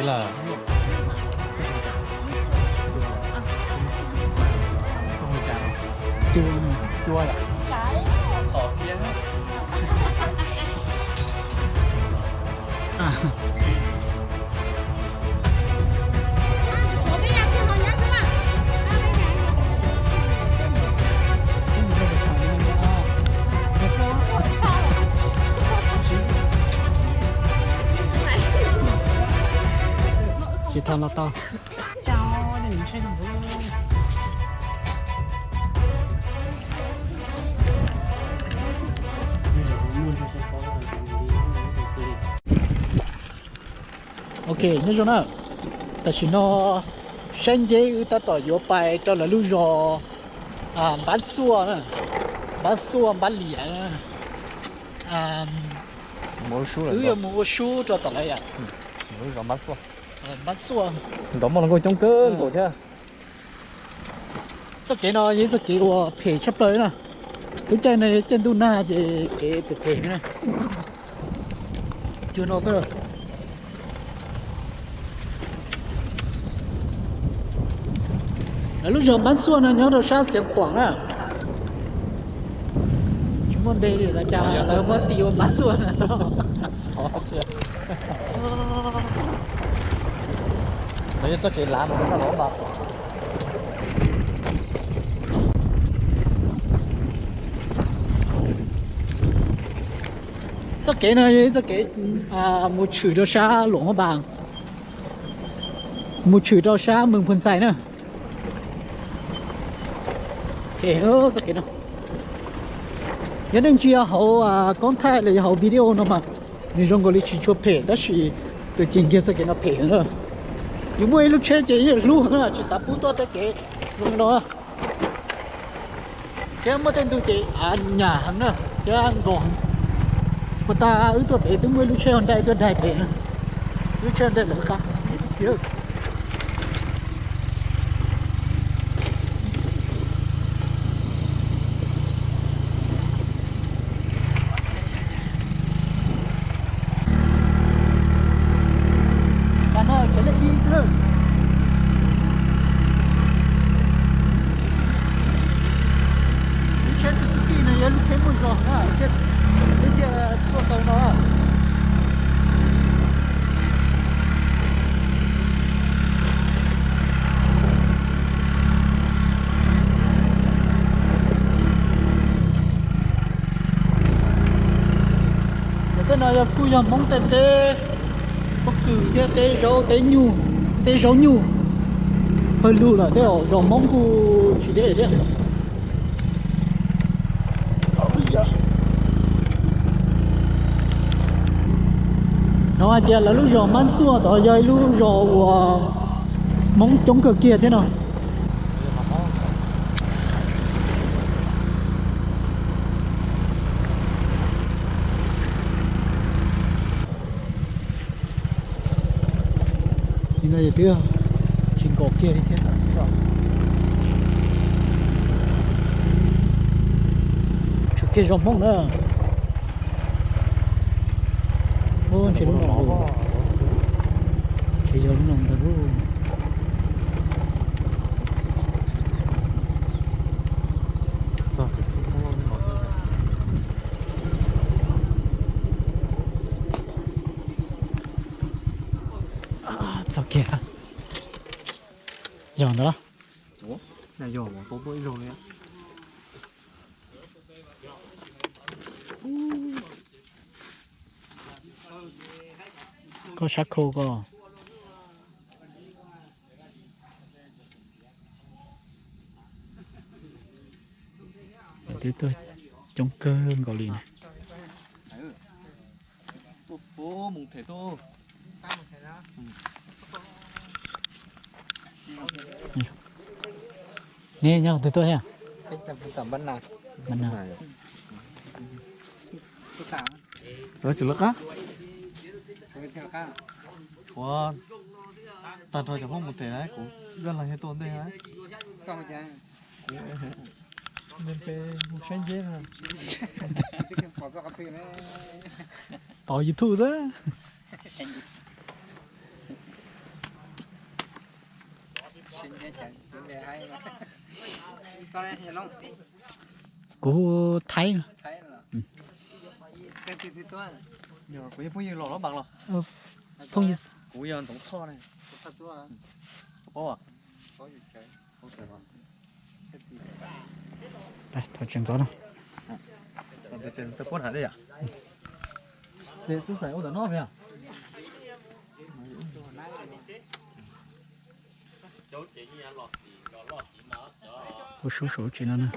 Lawm. Cua, cua yom. Ces thaum los tau. Ok, nyob zoo na. Tam sim no saib nceb wb tab tom yuav pais rau lawv lub zos Npab Xuaj na, Npab Xuaj Npab Liam na. Wb yuav mus ua sub rau tom lawv yom. Npab Xuaj, nrov muaj hluas nkauj coob kawg nkaus thiab. Txoj kev no yog ib txoj kev uas phem tshaj plaws na. Lub caij no yog caij ntuj nag ces kev phem phem na. Cuag no xwb. Lawv lub zos Npab Xuaj no nyob rau sab Xiav Khuam na. Tsis muaj npe li los cas lawv muab tis ua Npab Xuaj no. Lawv yog txoj kev lav mus rau sab Luam Hab Npas. Txoj kev no yog txoj kev mus tshwm rau sab Luam Hab Npas, mus tshwm rau sab Mees Phoo Xais na. Phem txoj kev no. Yog nej ntsia hauv koob thaij los yog hauv video no mas nws zoo nkaus li tsis tshua phem tab sis tus cim kiag txoj kev no phem heev na. Yus muaj ib lub tsheb ces yeej hlub heev na, tsis xav pub tuaj tej kev zoo li no. Thiab muaj tej ntu ces av nyam heev na, thiab nkos heev. Puag ta wb tuaj pem twb muaj ib lub tsheb Honda tuaj daig pem na. Lub tsheb Honda lawv qab tiag. Lub tsheb Suzuki no yog lub tsheb muaj zog na, lub thiaj tuaj tau no. Tej no yog kuj yog Hmoob tej teb pob kws thiab teb zaub, teb nyuj, teb zaub nyuj pawg lug lawm thiab, zos Hmoob kuj tsis deb thiab. Hnov hais tias lawv lub zos Mab Xuaj tod yog ib lub zos uas Hmoob coob kawg kiag thiab no. Li no ces twb tsis nkaus kiag li thiab. Tshuav kiag zos Hmoob na. Ntshe lub no, ntshe yog lub no ntag. Txog kiag. Yog ntawd los? Koj sab khau koj. Twb tuaj coob kawg nkaus li na. Neb nyob twg tuaj thiab? Tsis lawv qab. Ua tag nrho cov Hmoob mus them na, kuv Yaj Leeg yog tuaj ntej na. Kuv mus saib nceb no. Pom YouTube xwb. Kuv hu Thaib no. Kuv yeej phooj ywg los los npaas los. Phooj ywg. Kuv yog Ntxoov Thoj ne. Paub. Thov tseem ntxov no. Ces tus xaim ua ntawm no. Ua sub saum tsev no na.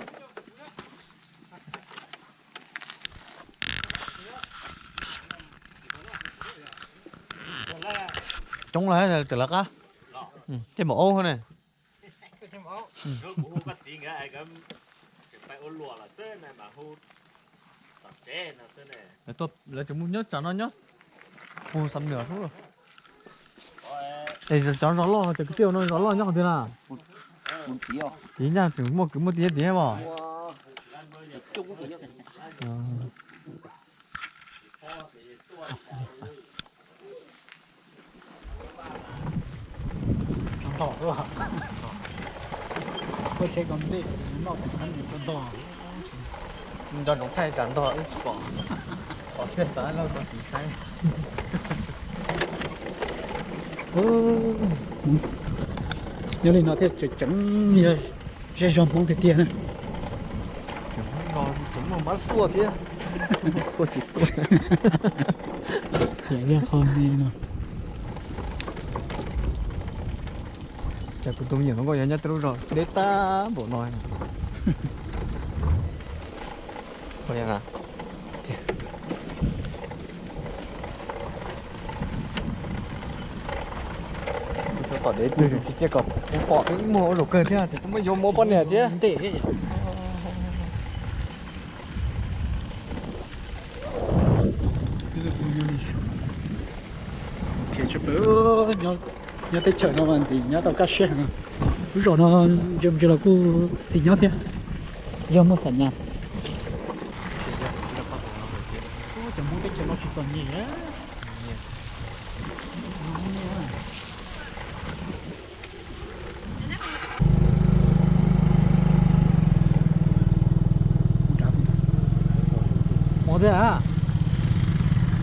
Coob lawm, tawm lawv qab. Tej maum aub ne. Lawv tseem mus nyob tsam no nyob puag xam nws lub. Es cov zos loj, cov kwv tij no zos loj nyob qhov twg na? Tiv nyaj tseem muaj kwv muaj tij tiag mas. Nco ntsoov thaij tsam ntog wb tsis pom, pom tiag tas lauj, tsis saib. Nyob li no thiaj tseem tseem yog zej zog Hmoob tiag tiag na. Tseem muaj mab xuaj thiab, xuaj tsis xuaj. Xiam yog qhov me no. Cas kuv tus me nyuam no nkauj yog nyob tej lub zos deb tag npaum no. Tom dev twg tsis ciaj kom kuv pom ib muag ua zaum kawg thiab ces kuv muab yuav mus ua poj niam thiab. Nyob teb chaws no mas ntxim nyob tau kaj siab heev. Lub zos no ntsia mus ntsia los kuj xis nyob thiab, yog muaj xam nyas. Cov Hmoob teb chaws no tsis txom nyem.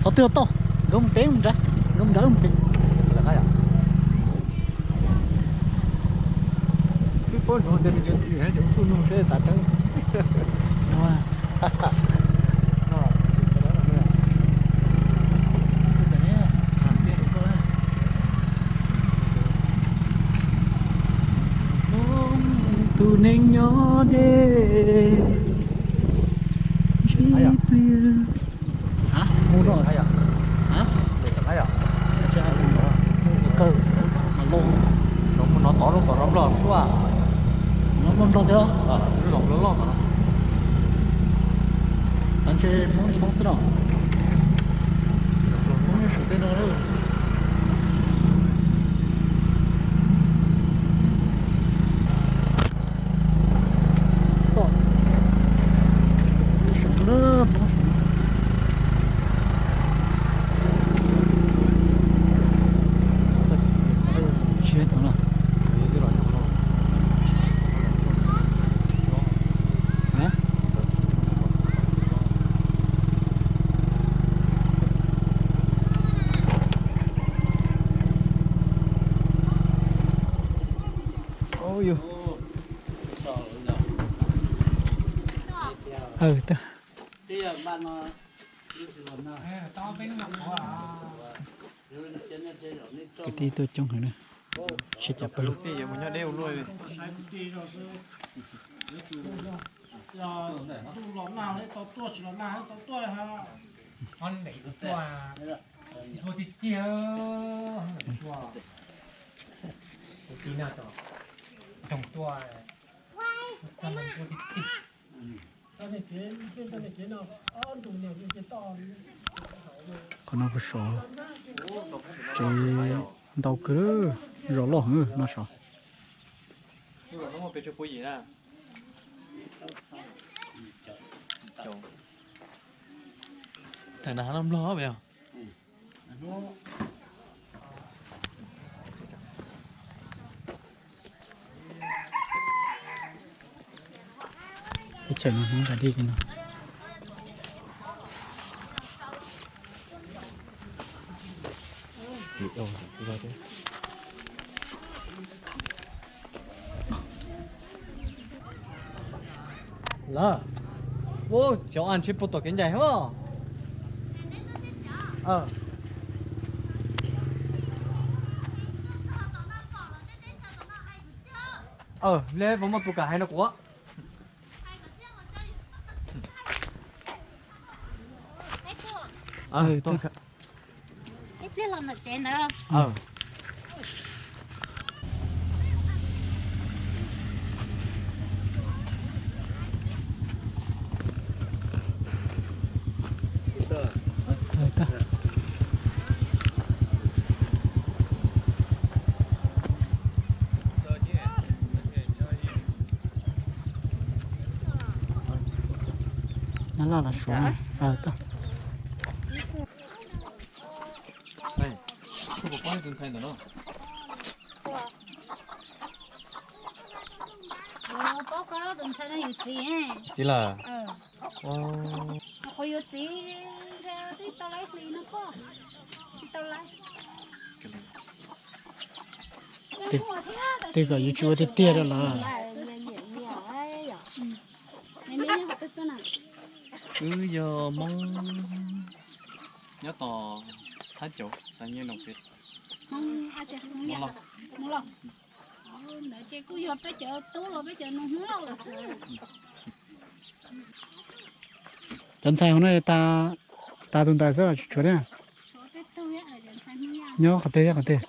Ua twg toj, nkawd mus pem, nkawd mus nrad, nkawd mus nrad, nkawd mus pem. Twb paub ntsoov tias nws yuav txwm, yuav txuj nug seb tas teeb. Tus neeg nyob deb ntsib pliag. Mus no. Kawg mas loj. Mus no tod lub tom no Nplog suab. No Nplog thiab. Lub zos Nplog loj tom no. Xav ntshe Hmoob li Hmoob xwb no. Hmoob nyob saum tej no lawm. Kwv tij tuaj coob heev na, sib cav pawg lug. Qhov no puag saud tsev ntau kawg, zos loj heev no saud. Thaum nag no Nplog os. Tseem no mus nram dej li no. Lawm, cov a ntshe puag tom kev ncaim hos. Le puas muaj tus kam hais no kuv. Ib pliag los ntawm tsev ntawd. Nyob loj los suav. Txiv lawm. Qhov yuav txiv, twb tau laib hli no pob, tsis tau laib. Tej kom yus tsis ua tiag tiag rau lawm. Wb yog Hmoob nyob tom Thab Cauv, xav nyiaj noo pem. Ntawd ces kuj yog peb cov tub los peb cov nus Hmoob Lauj lawm xwb. Cov ntxhais hauv no tas tus ntawd xwb los tsis tshuav thiab? Nyob qhov twg thiab qhov twg?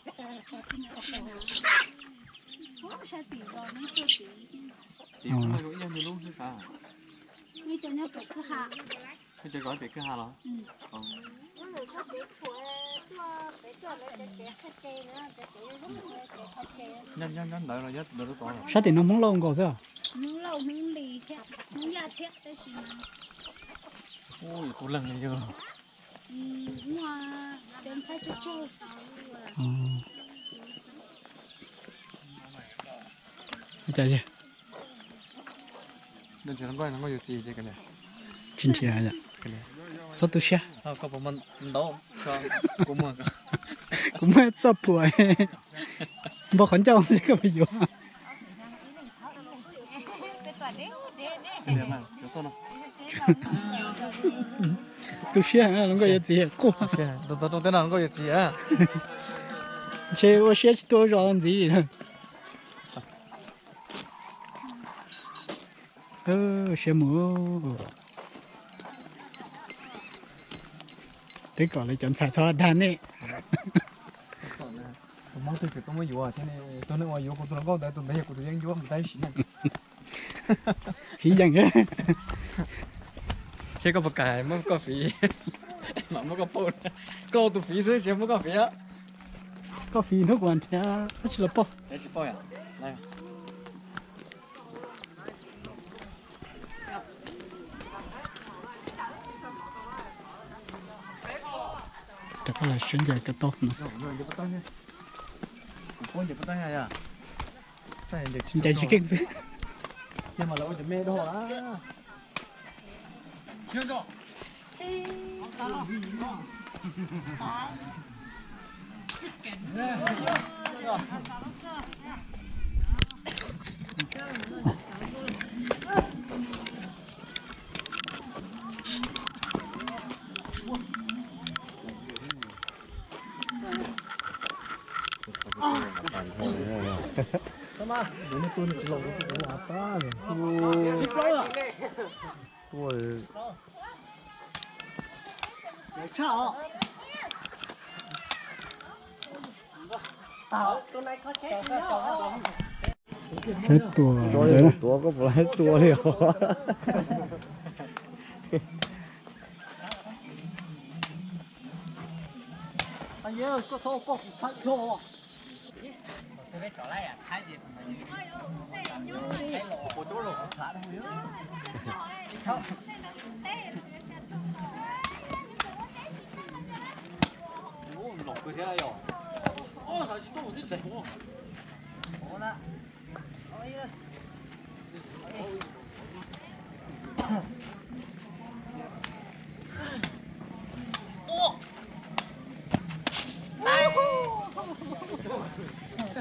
Sab tim no Hmoob Lauj nkaus xwb. Ub, yus kuj leeg li yog. Tsis nrhiav, txhob tu siab. Kuv muaj txoj phuam npau qhov ncauj koj puas yuav. Tu siab hluas nkauj yuav txiv quaj. Ntshe ua siab tsis tuaj zos ntxiv li na. Siab mus. Twb kom lawv cov ntxhais txhob dag nej. Tus Hmoob twg tseem tuaj muab yuav thiab ne, tus neeg uas yuav kuv tus hluas nkauj ntawd tus ntawd yog kuv tus yeeb ncuab mus tab sis na. Fiv yeem. Seb koj puas kam muab koj fiv, mam muab koj pauj. Koj tus fiv xwb tsis muab koj fiv. Koj fiv hnub kuv nrhiav tsis los pauj. Rov qab los siab ncaws ko taub no xwb. Ncaws tsis keej xwb. Saib tua, tuav koj puas laib tua li os.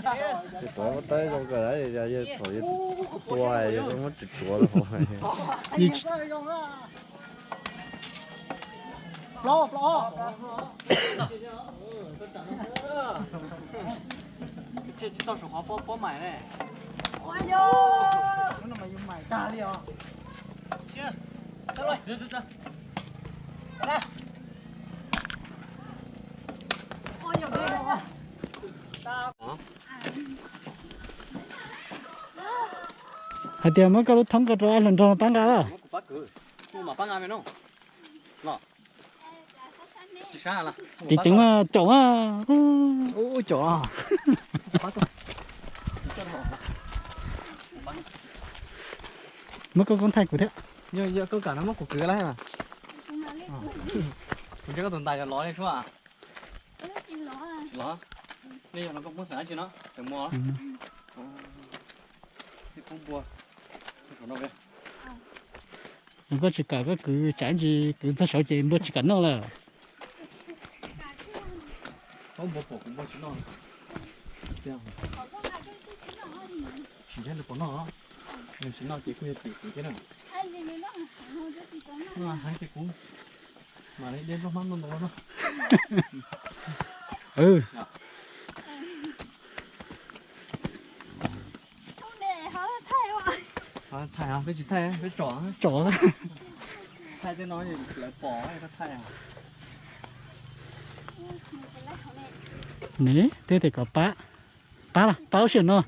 Ces tuav pob tawb zoo kawg, yog thaum yog tua yog muab tsuav tsuav los hauv. Tsis txog saum qhov pob mais ne. Hais tias muab koj lub thoob ko rau ab hluas nraug pab nqa. Ceev ceev mas caum a. Muab koj koob thaij kuv thiab. Koj kam no muab kuv kwv lawm. Kuv ntshe koj tus ntais lov li suab. Los, nej yog no koj muab xeem dab tsi no? Xeem muas. Pub npua. Koj tsis kam koj kwv tsam ntsis kwv txog saud ces npua tsis kam noj lawm. Pub npua pom kuv npua tsis noj. Tsis ntsib nws puas noj, nws tsis noj ces kuj yog tim kuv thiab na. Noj heev ces kuv mam li de nplooj hmab nplooj ntoo no. Thaij, peb tsis thaij, peb tsom. Tsom. Thaij tej no lawv pom koj thaij. Ne, peb tes kom pab, pab los pab ub sij no.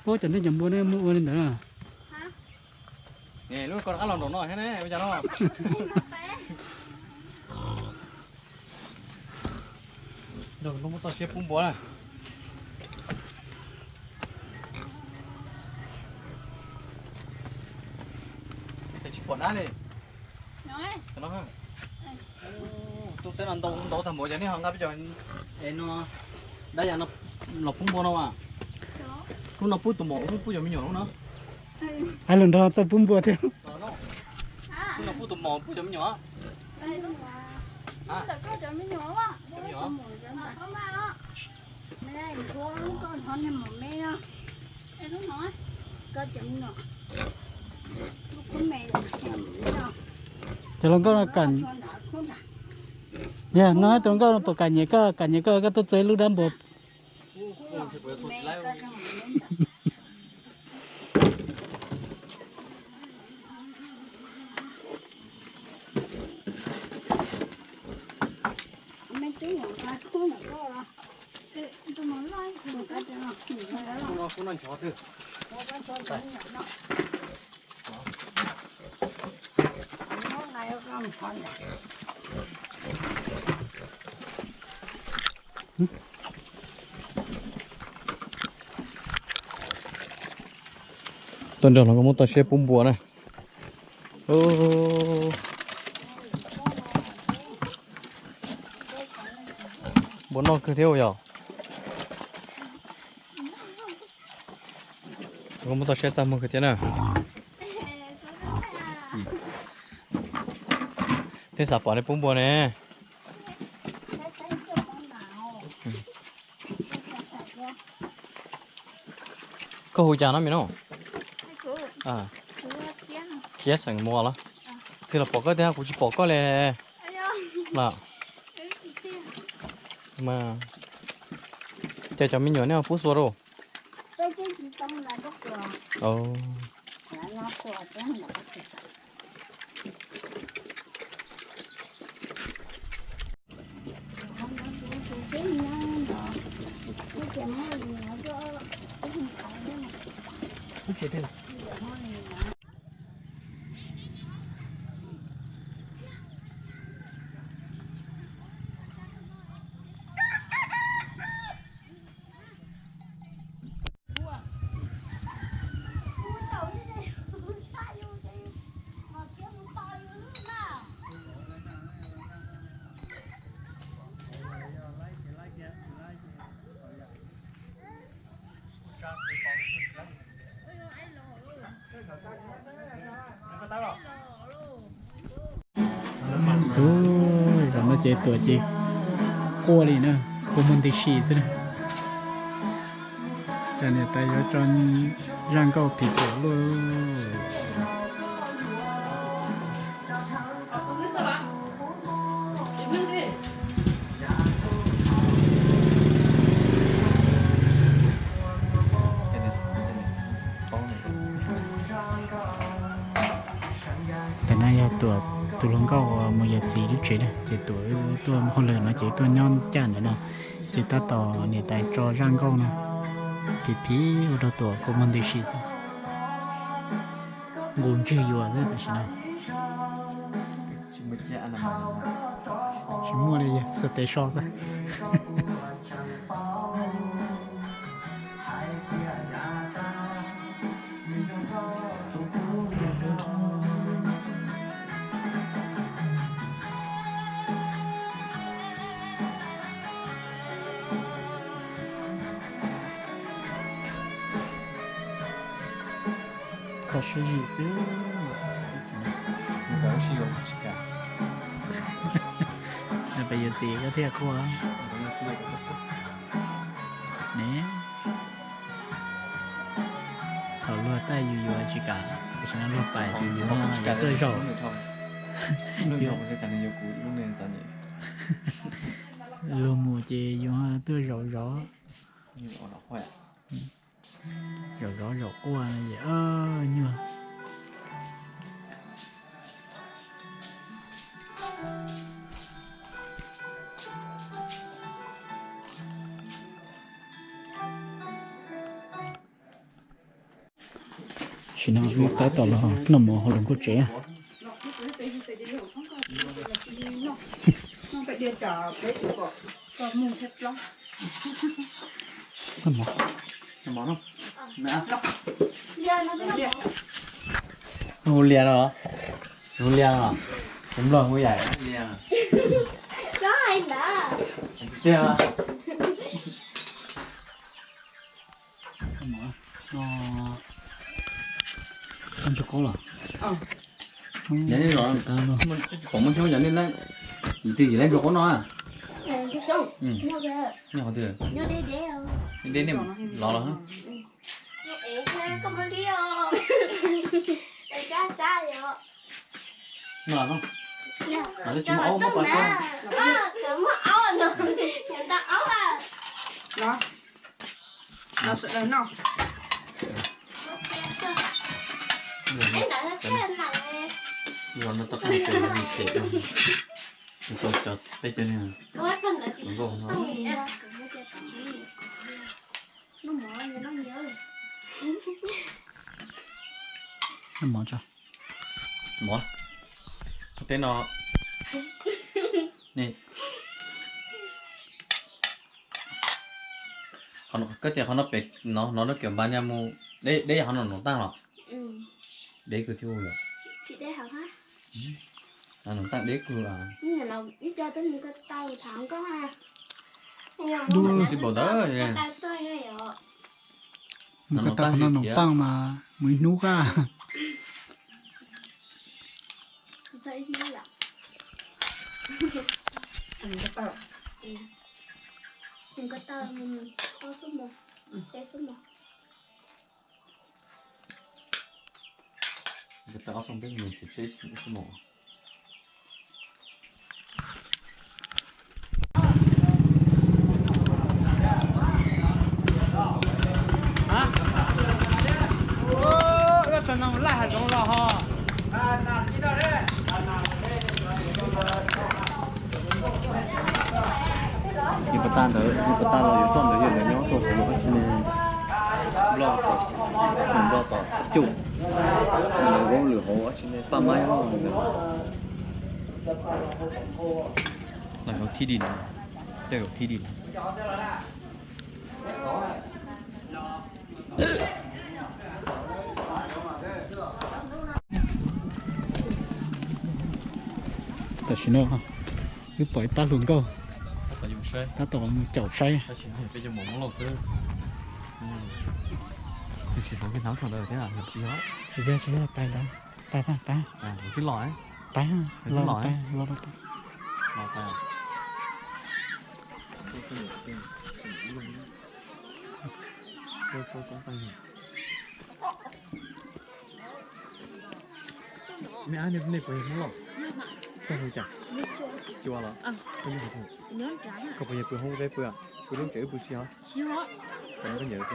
Ub, cov nej cov npua nej muab ua li ntawd na. Lub ko rov qab los nraum no thiab ne, ua cas no. Nrog kuv muab toj siab pub npua na. Tsis pom dab li. Tus teb no ntau ntau tag npaum, yog nej ho nqa peb cov es no dab yas no los pub npua no as. Hnub no pub tus maum, hnub pub cov me nyuam hnub no. Hais lus nrog txawj pub npua thiab. Hnub no pub tus maum pub cov me nyuam. Cov hluas nkauj no kam, yog no tus hluas nkauj no puas kam nyiam koj, kam nyiam koj, koj tuaj txog ib lub dab npua. Tuaj nrog los koj muab toj siab pub npua na. Npua noj kawg thiab yog. Koj muab toj siab txaj muag kawg thiab na. Thiab xav pom nej pub npua ne. Koj hu cas no me no? Khiab xeem Muas los? Twb los pom koj tiag, kuv tsis pom koj li. Los, ces cov me nyuam nej ho pub xua rau. Ces tuam ces quaj li na, kua muag ntws si xwb na. Cas niam tais yuav tso zaj nkauj phim xeem luaj. Ntawm no yog tuam tus hluas nkauj uas mus yos txiv lub tsev na, ces tuam wb tuaj hauj lwm no ces wb tuaj nyob caj ntawm no, ces tab tom niam tais tso zaj nkauj no, phim phim ua rau tuam kua muag ntws si xwb. Nqus ntswg yuav xwb tam sim no. Tsis muaj li, xuas tes so xwb. Kho siab zim xwb. Nws tsis kam. Nws pes yuav txiv koj thiaj quaj ne. Thaum luag taij yus yuav tsis kam, tam sim no luag pais ces yus yuav tuaj zaum. Luag mus ces yus tuaj zaum zov. Zaum zov zaum quaj no es nyuaj. Tam sim no wb tab tom los noj mov hauv lub nkauj tsev. Hu lia no, hu lia no, hu nplog hu yam lia. Ntsuag qaub los? Yog nej los, pom muaj xyoob yog nej leej, twg yim leej ntsuag qaub no? Nej qhov twg? Deb nej los los. No, no, tsis muaj aub, muab pov tseg. Los sawv daws noj. Los no tau qhov ces ces tau cov peb cov niag nkauj no. Noj mov tso. Mov. Teb no. Koj tias qhov no pem no, no lub kiaum npas nyaj mus deb, deb qhov no noom taaj los? Deb kawg thiab yom. Noom taaj deb kawg los. Mus ko taw qhov no noom taaj mas mus ib hnub kawg. Yog pas tas ntawd, yog pas tas los yuav toj ntawd yog lawv nyob rau hauv dab tsi ne, Nplog tom, Nplog tom xab cuj, lawv ua lwm hauv dab tsi ne, paj maib os. Lawv hauv thib di, tej hauv thib di. Tam sim no wb pom ib pab hluas nkauj tab tom mus caum saib. Tsis yog, tsis yog, pais, pais, pais, pais, los, los, los. Me ab, nej puas yog Hmoob Lauj? Koj hu cas? Cua los? Koj puas yog pw hoob peb pw, pw lub tsev wb pw tsis os? Koj nyiam pw.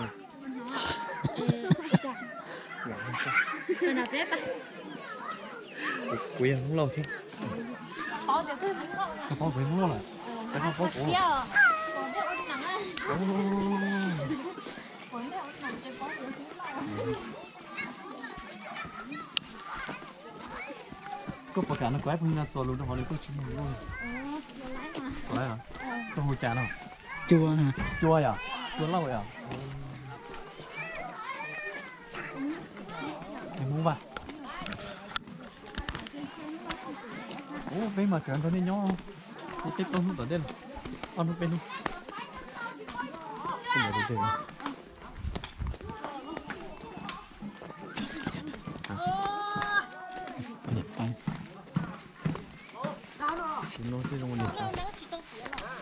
Kuv yog Hmoob Lauj thiab. Koj paub kuv yog Hmoob Lauj lawm? Koj paub kuv? Koj puas kam no kuv ib pliag no txuas lus rau hauv no koj tsis mloog lus? Koj hu cas no? Cua, Cua yom? Cua Lauj yom? Hmoob Vaj. Ub, peb mas tseem nrog nej nyob li peb plaub hnub tom ntej los, ob hnub peb hnub.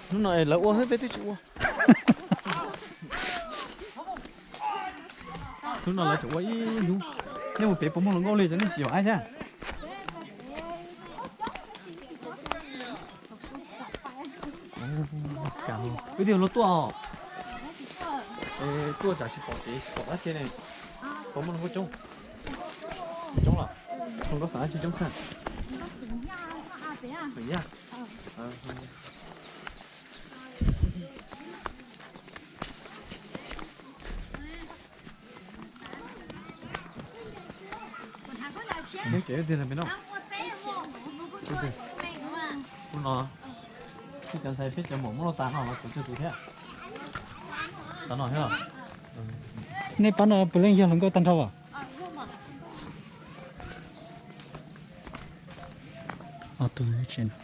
Hnub no es lawv ua xwb peb twb tsis ua. Hnub no lawv tseem ua ib hnub. Nej mus pem puas muaj hluas nkauj li cov nej tsis vam thiab? Wb twb luag tuaj os. Tuaj tsam tsis pom kev tsis pom qab ke ne. Puas muaj hluas nkauj coob? Coob los? Hluas nkauj xav dab tsi coob tshaj? Feem yaj. Peb kev tiag pem no. Ub no, peb cov ntxhais peb cov muam muab loj tas no los kuv cog tus thiab. Tav no thiab. Nej pab no puav leej yog hluas nkauj tag nrho os? Ob tug tsev no.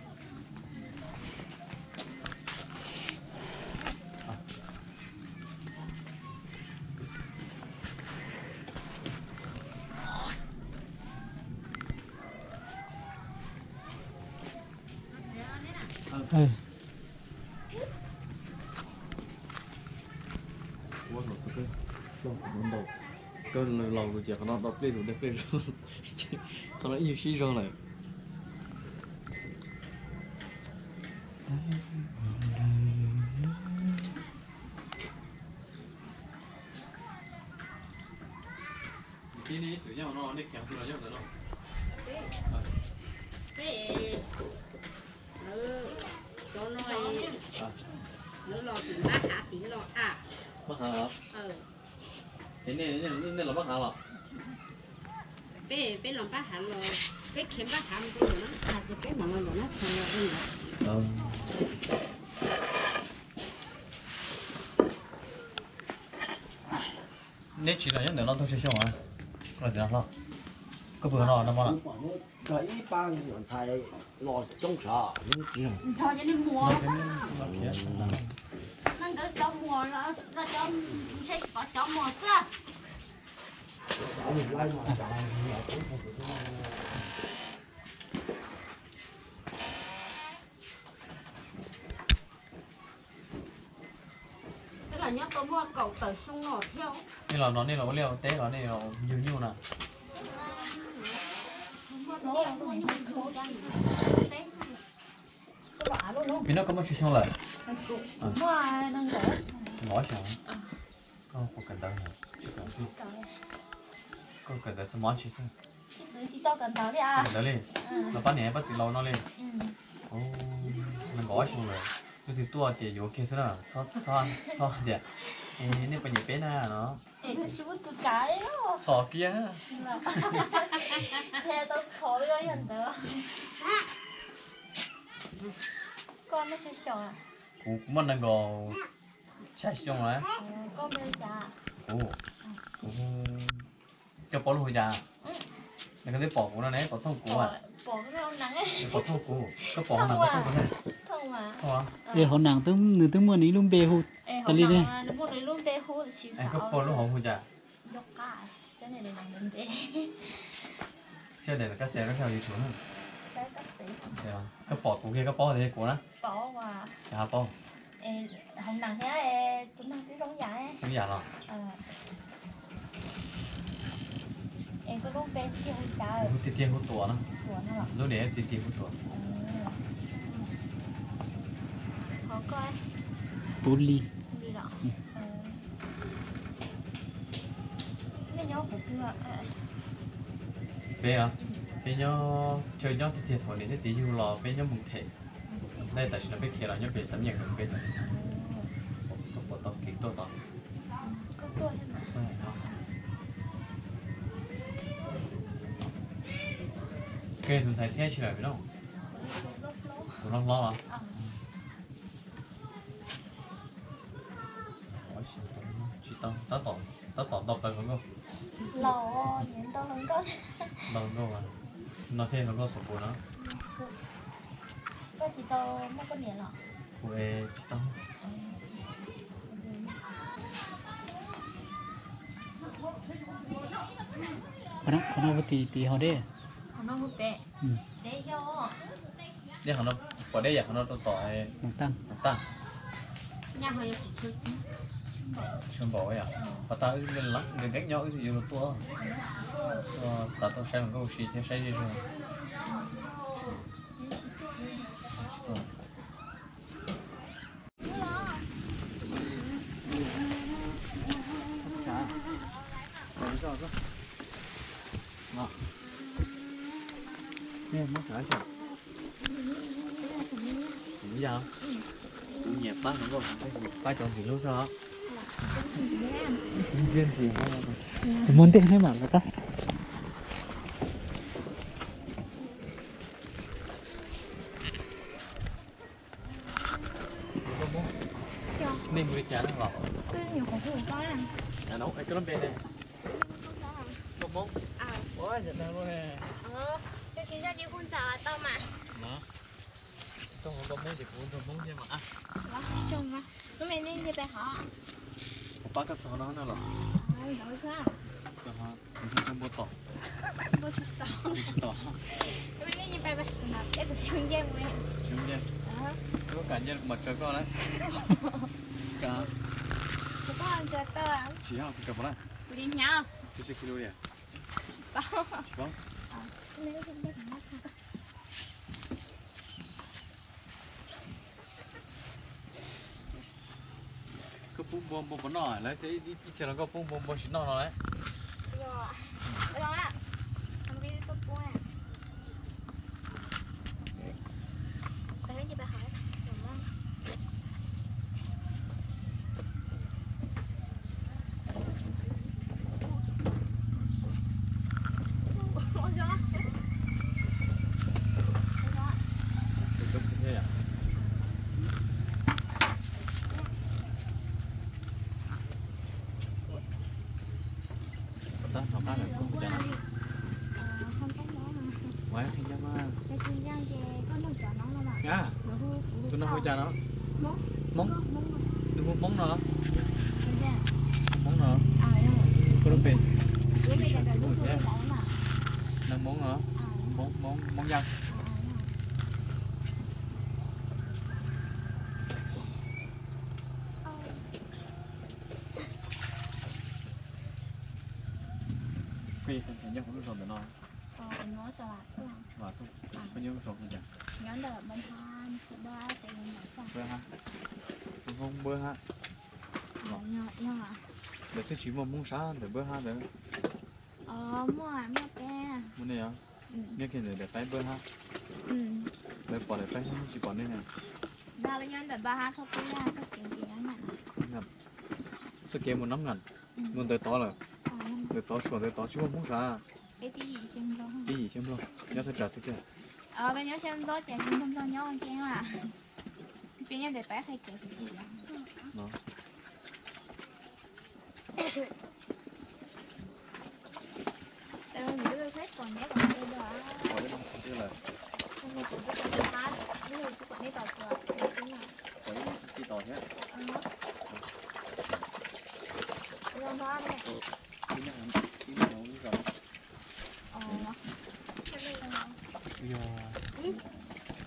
Koj laus ces qhov no do plej zus, qhov no ib nyuag sib zog lawm. Peb, lawv, cov no, lawv los tim npab hav tim los a. Npab hav los? Es nej los npab hav los? Peb, peb los npab hav los, peb khiav npab hav mus rau ntawm no, ces peb mam los ntawm no, los ntawm no. Neb tsis los nyob ntawm no tau tsawg xyoo a? Los tim no hlo. Koj pw no no mas. Nrog ib pab ntxhais los coob sav. Nkawd cov muam los cov ntshe tsis pom cov muam xwb. Twb los nyob tau muaj kaum tawm xyoo no thiab. Nej los no nej los ua liaj ua teb los nej los yug nyuj na? Pem no koj muaj tsawg xyoo lawm? Nees nkaum xyoo. Koj puas kawm ntawv? Koj kawm ntawv txog mos tsis xwb? Kawm ntawv li. Los pab niam pab txiv laus no li. Nees nkaum xyoo lawm, leej twg tuaj ces yuav kiag xwb na. Txhob tias, nej puas nyiam peb na no. Txhom kiag. Kuv muaj nees nkaum tsib xyoo lawm. Kuv, kuv, koj paub lub hu cas? Koj twb pom kuv no ne, pom thooj kuv. Pom thooj kuv, koj pom hauv nas pom thooj kuv ne. Es hauv nas nws twb muaj nws ib lub npe hu tas li ne. Koj paub lub hauv hu cas? Seb daim kab xev koj saib YouTube na. Koj pom kuv kiag koj paub tias kuv na. Cas ho paub? Hauv neeg thiab tus neeg twb zoo yam. Zoo yam los? Es koj lub npe tiag hu cas? Tiag tiag hu Tuam no. Tuam no los? Lub niam txiv tiag hu Tuam. Qhov koj? Pub Li. Li los? Nej nyob qhov twg? Peb, peb nyob, chaw nyob tiag tiag thaum niam thiab txiv yug los peb nyob Moos Them. Lej tam sim no peb khiav los nyob pem Xav Nyeem peb. Koj puas tau kev tuaj tod? Koj tus ntxhais thiab tsis lawm no? Tus hlob hlob los? Tsis tau, tab tom nto plaws hluas nkauj. Nto hluas nkauj, no thiaj hluas nkauj xov pus no. Koj tsis tau muaj poj niam los? Kuv tsis tau. Qhov no hu tiv tiv hauv dej. Dej hauv no, pom dej yam qhov no rau tom Moos Taj. Tshav npaum yom, qhov tas wb nkees nkees nyob wb yuav luag tuaj, tuaj xav tuaj saib hluas nkauj si thiab saib zej zog. Kuv nyiam pab hluas nkauj, pab cov ntxim hlub xwb os. Mus ntej thiab mam los tau. Nej hu li cas no los? Koj lub npe ne? Nkauj Hmoob. Ua yam dag luaj ne. Koj hu Nkauj Hmoob ces kuv hu Nkauj Hmoob thiab mas. Kuv pab koj txog no no los? Kuv hu Nkauj Npua Tom. Tsis tom. Koj kam nce kuv mam tsaws koj na. Tsis yog kuv tsaws pov na. Tsis tsis ki lu li. Koj pub npua npua puas noj? Lawv ib txhia los koj pub npua npua tsis noj no lawm. Tus no hu cas no? Hmoob? Nws hu Hmoob no? Hmoob no? Koj lub npe? Neeg Hmoob no? Hmoob, Hmoob, Hmoob Yaj. Koj yog tus ntxhais nyob hauv lub zos ntawm no? Koj nyob lub zos hu cas? Npab hab. Hmoob Npab hab. Lawv twb tsis muaj Hmoob sab ntawm Npab hab ntawd. Muaj nej os. Nyob kiag ntawm daim qaib Npab hab. Lawv pom daim qaib Npab hab tsis pom nej ne. Txoj kev mus Nab Ngas, mus ntawd tod lawm. Ntawd tod suam ntawd tod tsis muaj Hmoob sab. Peb yim xyoo Nplog nyob thaj tsam tiag tiag.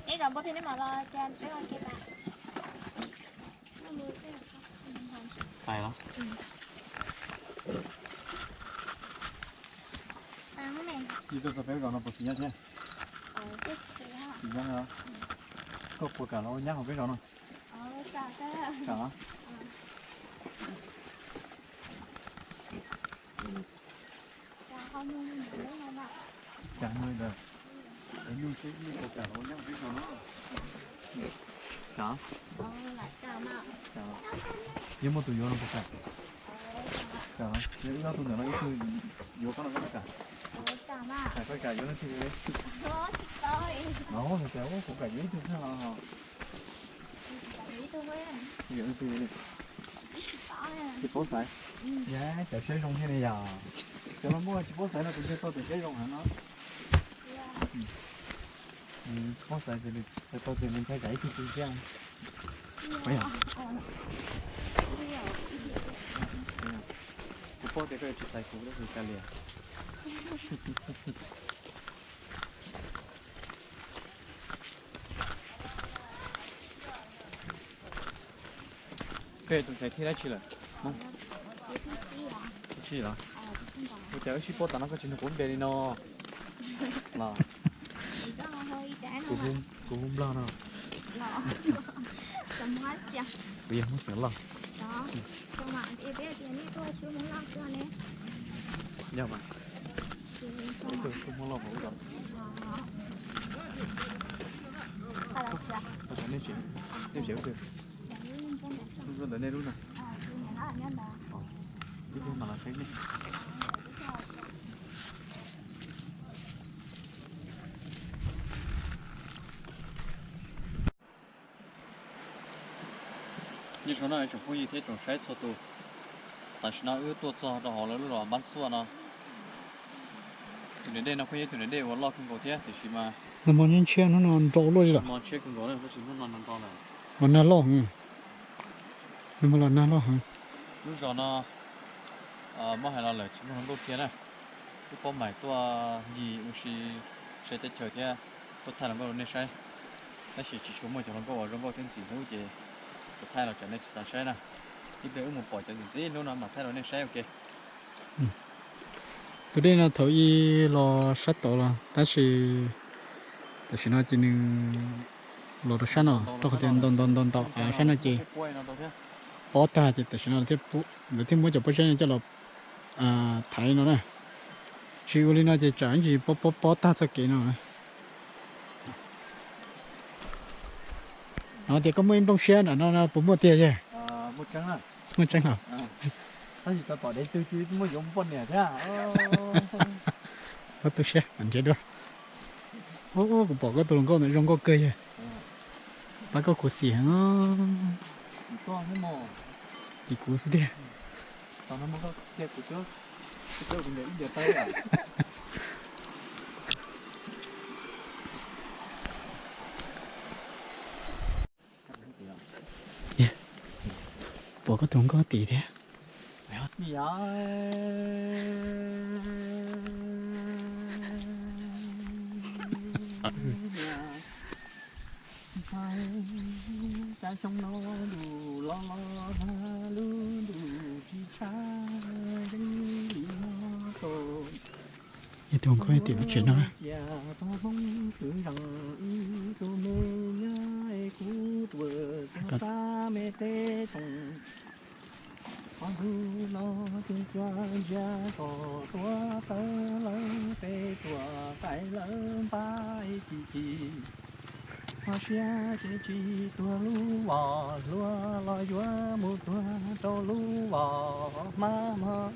Neb zov npua thiab neb mam los cas peb ua ke tas. Pais los. Yus tuaj txog peb zos no puas tsis nyob thiab? Tsis nyob. Koj puas kam los ua nyab hauv peb zos no? Kam. Cas no ntag, es nug seb nej puas kam los ua nyab hauv peb zos no? Kam. Yog muaj tus yuav no puas kam? Kam. Yog wb ob tug ntawm no ib tug yuav koj no koj puas kam? Kam koj kam yuav leej twg li? No hais tias kuv kam yuav ib tug thiab los? Yuav leej twg li? Tsis paub xaiv. Yog cov siab zoo thiab ne yog. Cov no muaj tsis paub xaiv no kuv ntshe tau tus siab zoo heev no. Tsis paub xaiv ces tau tus ntshai tsam ib tug tu thiab. Kuv paub tias koj yuav tsis xaiv kuv tab sis kav liam. Koj tus ntxhais thib dab tsi lawm? Thib tsib los? Ua cas wb sib paub tas no koj tsis nug kuv npe li no? Los kuv hu Nplog no. Kuv yog Hmoob Xeev Lauj. Yog mas, tus Hmoob Lauj hauv zos. Ua cas nej tsev, nej tsev ua twg? Lub ntawd nej lub no. Ib pliag mam los saib nej. Nyob zoo no tsoom phooj ywg thiab tsoom saib txhua tus, tam sim no wb tuaj txog rau hauv lawv lub zos Npab Xuaj no. Tus niam dej no kuj yog tus niam dej uas loj kawg nkaus thiab tiam sis mas nag hmo ntshiab hnub no nrau luaj li lawm. Nag hmo ntshiab kawg nkaus tab sis hnub no nrau lawm. Los nag loj heev. Nag hmo los nag loj heev. Lub zos no muab hais los lawm tsis muaj hluas nkauj kiag na. Wb paub mas tuaj yig ua si saib teb chaws thiab tuaj thaij hluas nkauj rau nej saib. Tab sis tsis tshua muaj cov hluas nkauj uas zoo nkauj thiab ntxim hlub ces tsuas thaij los tsam nej tsis xav saib na. Ib pliag wb mus pom cov ntxim ntxim hlub no mam thaij rau nej saib ua ke. Tus dej no thaum ub los sab tod los tab sis tam sim no ces nws los rau sab no rau qhov tias ntau ntau ntau ntau av sab no ces pob tag ces tam sim no lawv thiaj muab cov pob zeb no coj los thaiv no na. Tsis ua li no ces tsam ib ntsis pob pob pob tag txoj kev no. No tias koj muaj ib nplooj siab nram no no puas muaj tiag yog? Muaj tseeb los? Tab sis tau tom dev twg tsis muaj yuav poj niam thiab. Txhob tu siab, nrhiav dua. Ub, kuv pom koj tus hluas nkauj ntawd zoo nkauj kawg yog. Pab koj khuv xim heev. Tim kuv xwb tiag. Pom koj tus nkauj tim thiab. Ntshai xyoo no ntuj los los tag lub ntuj tsis tshab li no tau. Yog tus nkauj tim lub tsev no na. Cia tau hmoob kwv zeej ib tug me nyab es kuv tuaj txog sab me teb toom. Qhov ntug no tus cua ntsia kom tuaj tawg lawm peb tuaj qaij lawm npab ib chim chim. Ho siab ces tsis tuag lub vos hluas los yuav mus tuag rau lub vos hmab mog.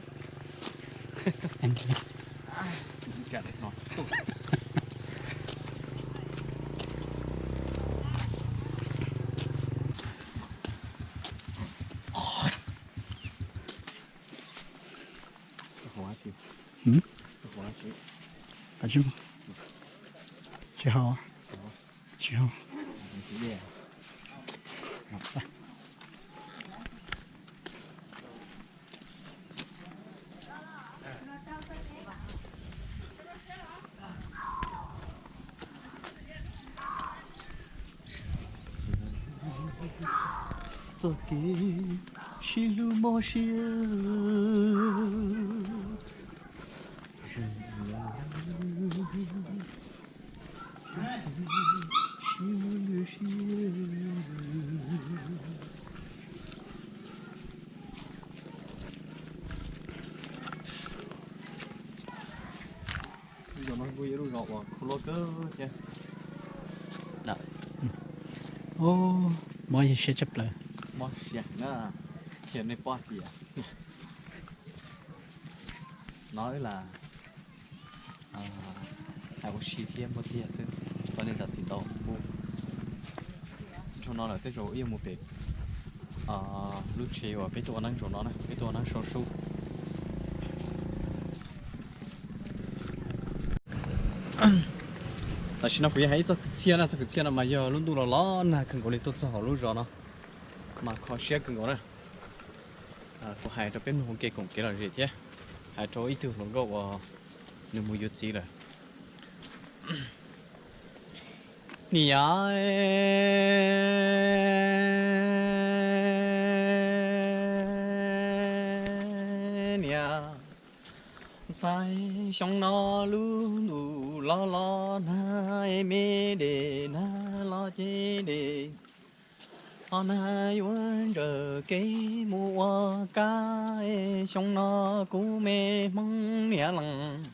Tsis haus, tsis haus. Txoj kev Sib hlub mob siab, sib hlub siab. Lub zos no kuj yog lub zos uas kho loj kawg thiab. Mob siab tshaj plaws. Mob siab na, qhia nej paub tias no wb lam hais ua si thiab muaj tiag xwb, txhob nej zam txim ntau. Txij thaum no lawm tej zaum wb yuav mus pem lub tsev uas peb tuaj ua neeb zaum no na, peb tuaj ua neeb sau sub. Tam sim no kuv yuav hais ib txoj kwv txhiaj na, txoj kwv txhiaj no mas yog lub ntuj los los nag kawg nkaus li tuaj txog hauv lub zos no mas kho siab kawg nkaus na. Kuv hais rau peb mloog ua ke koom kev lom zem thiab hais rau ib tug hluas nkauj uas nws mus yuav txiv lawm. Niam, niam, ntxhais, xyoo no lub ntuj los los nag, me dej nag los ces dej, ho nag yuav ntsawm kev mus ua kab, xyoo no kuv me Hmoob niam lees.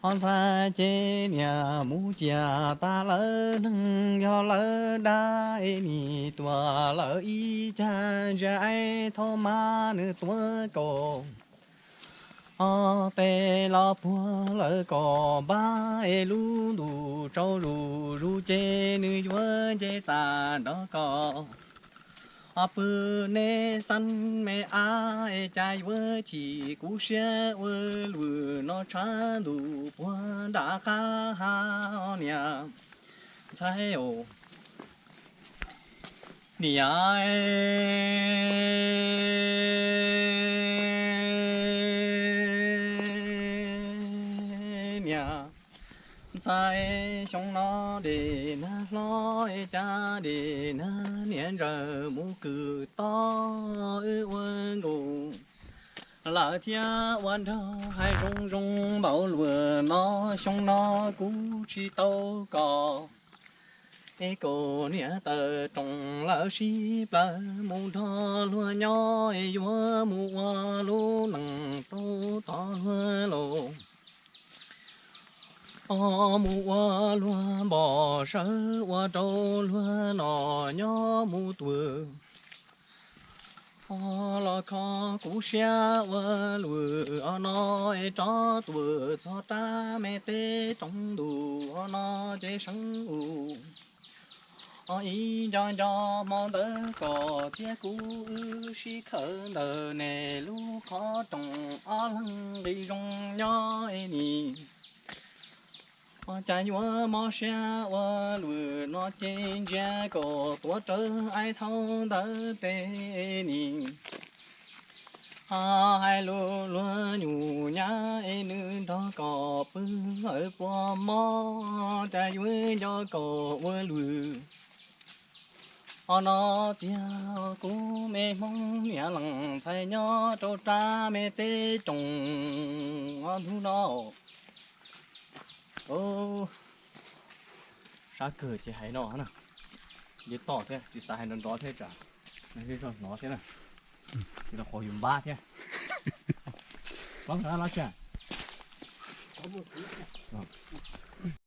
Ho ntxhais ces niam mus ciam tas lawv neeg, yog lawv dab es nim tuaj lawm ib cag ntsia, es thaum mas nws tuav kaus, ho tes los puag lawv kaus npab, es lub ntuj tsaus zuj zus ces nws yuav nce txaj nrog koj. Ho pw neb xeeb me ab, es cas yuav chim kuv siab ua luaj no, tshav ntuj puag nram qab ha, niam, ntxhais os. Niam, niam, ntxhais, xyoo no dej nag hlob, es cas dej nag niam ntsawm mus kwv tod, wb ua nkaus lawm thiab ua nraug, hais zoo zoo npaum luaj no, xyoo no kuv tsis tau koj. Es kaus niam tawm roos lawm sib plaws, mus nrog luag nyob, es yuav mus ua lub neej tau tod luag los. Ho mus ua luag npog sawv, ua rau luag no nyob mus tuag. Ho los kho kuv siab ua luaj, ho no es rov tuaj txog rab me teb rooj ntuj, ho no ces seev ub. Ho ib nco nco hmo ntawd koj thiab kuv wb sib khawm ntawm nej lub qhov rooj, ob leeg nqi zoo nyob es nim. Ho cas yuav mob siab ua luaj no ces ntsia koj tuav rawv, es thaum ntawd tes nim. Ho hais lus luag nyuam nyab, es nws nrog koj pw lawm puas mob, cas yuav nco koj ua luaj. Ho no tiag kuv me Hmoob niam lees, ntxhais nyob rau rab me teb rooj, ho ntug no. Sab kawg ces hais no na, nce toj thiab tsis xav hais nrov nrov thiab tsam neeg zej zog hnov thiab na, tsis los qhuas yus npab thiab. Los tsis